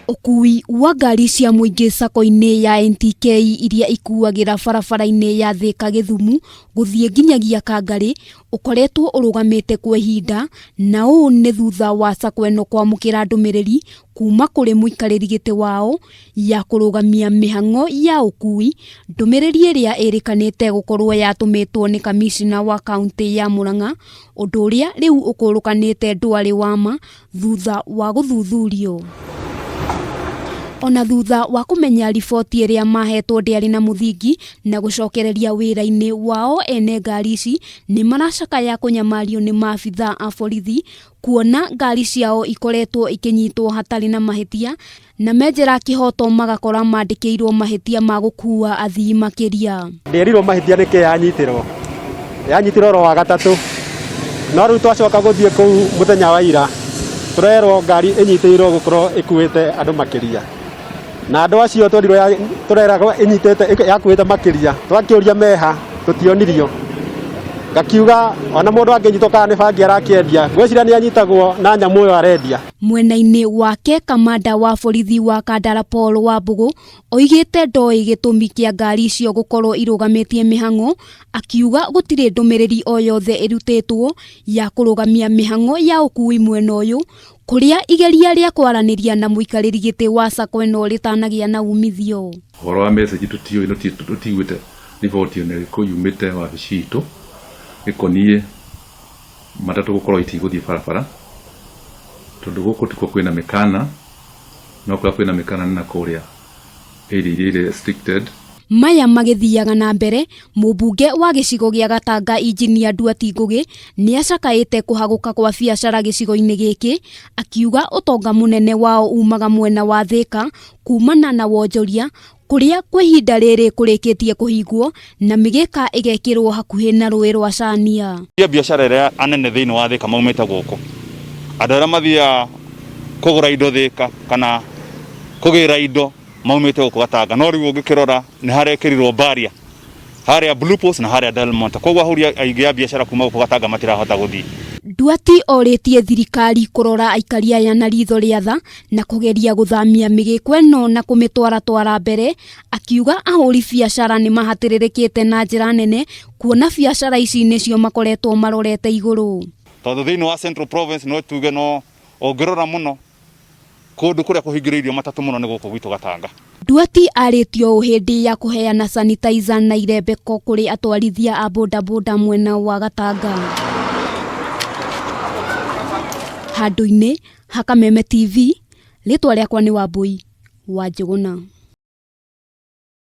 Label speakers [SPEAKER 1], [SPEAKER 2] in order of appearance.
[SPEAKER 1] Ũkui wa ngari cia mũingĩ sacco-inĩ ya NTK iria ikuagĩra barabara-inĩ ya Thĩka Gĩthumu gũthiĩ nginyagia Kangarĩ ũkoretwo ũrũgamĩte kwa ihinda na ũũ nĩ thutha wa sacco ĩno kwamũkĩra ndũmĩrĩri kuma kũrĩ mũikarĩri gĩtĩ wao ya kũrũgamia mĩhang'o ya ũkui, ndũmĩrĩri ĩrĩa ĩrĩkanĩte gũkorwo yatũmĩtwo nĩ kamishina wa kauntĩ ya Murang'a, ũndũ ũrĩa rĩu ũkũrũkanĩte ndwarĩ wa ma thutha wa gũthuthurio. Ona thutha wa kũmenya riboti ĩrĩa mahetwo ndĩarĩ na mũthingi na gũcokereria wĩra-inĩ wao ene ngari ici nĩ maracakaya kũnyamario nĩ maabithaa a borithi kuona ngari ciao ikoretwo ikĩnyitwo hatarĩ na mahĩtia na menjera kĩhoto magakora mandĩkĩirwo mahĩtia ma gũkua athii makĩria.
[SPEAKER 2] Ndĩerirwo mahĩtia nĩkĩ yanyitirwo yanyitirwo oro wa gatatũ no rĩu twacoka gũthiĩ kũu mũthenya wa ira tũrerwo ngari ĩnyitĩirwo gũkorwo ĩkuĩte andũ makĩria na andũ acio twerirwo tũreragwo ĩnyitĩte yakuĩte makĩria twakĩũria meha tũtionirio ngakiuga ona mũndũ angĩnyitwo kana nĩ bangi arakĩendia ngwĩciria nĩ anyitagwo na nyamũ ĩyo arendia.
[SPEAKER 1] Mwena-inĩ wake kamanda wa borithi wa Kandara Paul Wambũgũ oigĩte ndoĩ gĩtũmi kĩa ngari icio gũkorwo irũgamĩtie mĩhang'o, akiuga gũtirĩ ndũmĩrĩri o yothe ĩrutĩtwo ya kũrũgamia mĩhang'o ya ũkui mwena ũyũ, kũrĩa igeria rĩa kwaranĩria na mũikarĩri gĩtĩ wa sacco ĩno rĩtanagĩa na umithio.
[SPEAKER 3] Ũhoro wa message tũtiũĩ na tũtiguĩte riboti ona ĩrĩkũ yumĩte wabici itũ ĩkoniĩ matatũ gũkorwo itigũthiĩ barabara tondũ gũkũ tikuo kwĩna mĩkana no kũrĩa kwĩna mĩkana nĩ na kũrĩa area iria irĩ restricted.
[SPEAKER 1] Maya magĩthiaga na mbere, mũmbunge wa gĩcigo gĩa Gatanga Injinia Nduati Ngũgĩ nĩ acakaĩte kũhagũka kwa biacara gĩcigo-inĩ gĩkĩ, akiuga ũtonga mũnene wao umaga mwena wa Thĩka kumana na wonjoria kũrĩa kwa ihinda rĩrĩ kũrĩkĩtie kũhingwo na mĩgĩka ĩgekĩrwo hakuhĩ na rũĩ rwa Cania.
[SPEAKER 4] Biacara ĩrĩa anene thĩinĩ wa Thĩka maumĩte gũkũ, andũ arĩa mathiaga kũgũra indo Thĩka kana kũgĩra indo maumĩte gũkũ Gatanga, no rĩu ũngĩkĩrora nĩ harekĩrirwo barrier harĩa Blue Post na harĩa Del Monte, koguo ahũri aingĩ a biacara kuma gũkũ Gatanga matirahota gũthiĩ.
[SPEAKER 1] Nduati orĩtie thirikari kũrora aikari aya na ritho rĩa tha na kũgeria gũthamia mĩgĩko ĩno na kũmĩtwaratwara mbere, akiuga ahũri biacara nĩ mahatĩrĩrĩkĩte na njĩra nene kuona biacara ici nĩcio makoretwo marorete igũrũ.
[SPEAKER 4] Tondũ thĩinĩ wa Central Province no tuge no ũngĩrora mũno kũndũ kũrĩa kũhingĩrĩirio matatũ mũno nĩ gũkũ gwitũ Gatanga.
[SPEAKER 1] Nduati arĩtio ũũ hĩndĩ ya kũheana sanitizer na irembeko kũrĩ atwarithia a bodaboda mwena wa Gatanga. Handũ-inĩ ha Kameme TV, rĩtwa rĩakwa nĩ Wambũi wa Njũgũna.